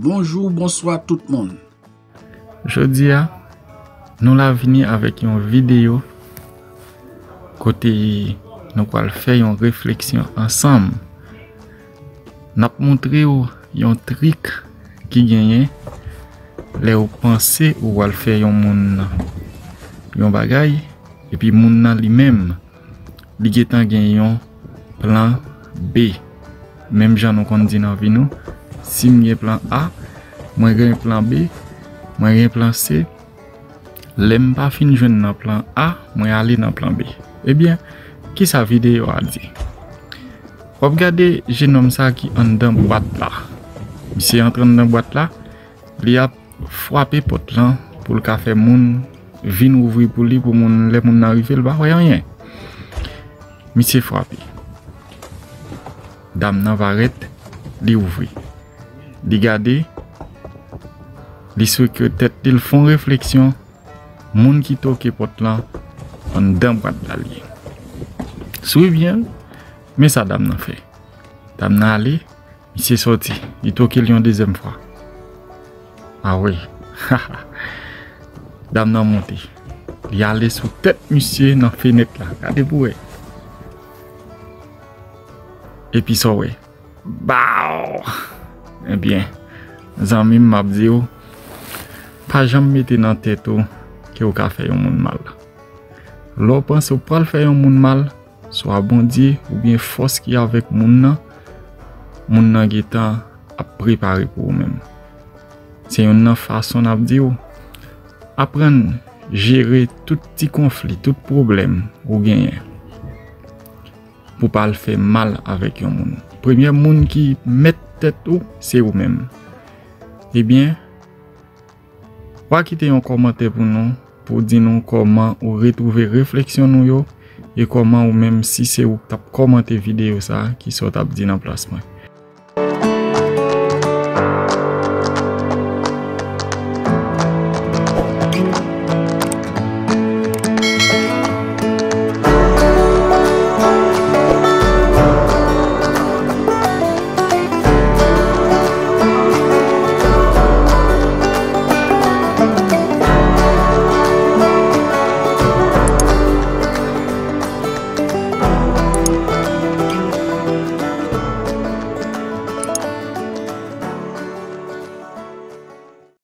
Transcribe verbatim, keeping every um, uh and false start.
Bonjou, bonswa tout moun. Jodi a, nou la vini avèk yon videyo kote nou pral fè yon refleksyon ansanm. N ap montre w yon trik ki genyen lè w panse ou pral fè yon moun yon bagay, epi moun nan li menm, li gentan gen yon plan B. Menm jan nou konn di nan vi nou, si m gen plan A, mwen gen plan B, mwen gen plan C. Lè m pa fin jwenn nan plan A, mwen ale nan plan B. Ebyen, kisa videyo a di? W ap gade jenòm sa ki anndan bwat la. Misye antre anndan bwat la, li ap frape pòt lan pou l ka fè moun vin ouvri pou li, pou moun, lè moun nan rive, l pa wè anyen. Misye frape. Dam nan parèt, li ouvri. Li gade, li sweke tèt li, l fè yon refleksyon, moun ki toke pòt lan, anndan bwat la l ye. Swiv byen, men sa dam nan fè. Dam nan ale, misye sòti, li toke l yon dezyèm fwa. A wi. Dam nan monte. Li ale sou tèt misye nan fenèt la. Gade pou wè. Epi sa w wè. Baw! Ebyen, zanmi m, m ap di w, pa janm mete nan tèt ou ke w ka fè yon moun mal. Lè w panse w pral fè yon moun mal, swa Bondye oubyen fòs ki avèk moun nan, moun nan gentan ap prepare pou ou menm. Se youn nan fason n ap di w, aprann jere tout ti konfli, tout pwoblèm ou genyen pou pa al fè mal avèk yon moun. Premye moun ki mèt tèt ou, se ou menm. Ebyen, w a kite yon kòmantè pou nou, pou di nou kòman ou retwouve refleksyon nou yo, e kòman ou menm, si se ou k t ap kòmante videyo sa, kisa w t ap di nan plas mwen.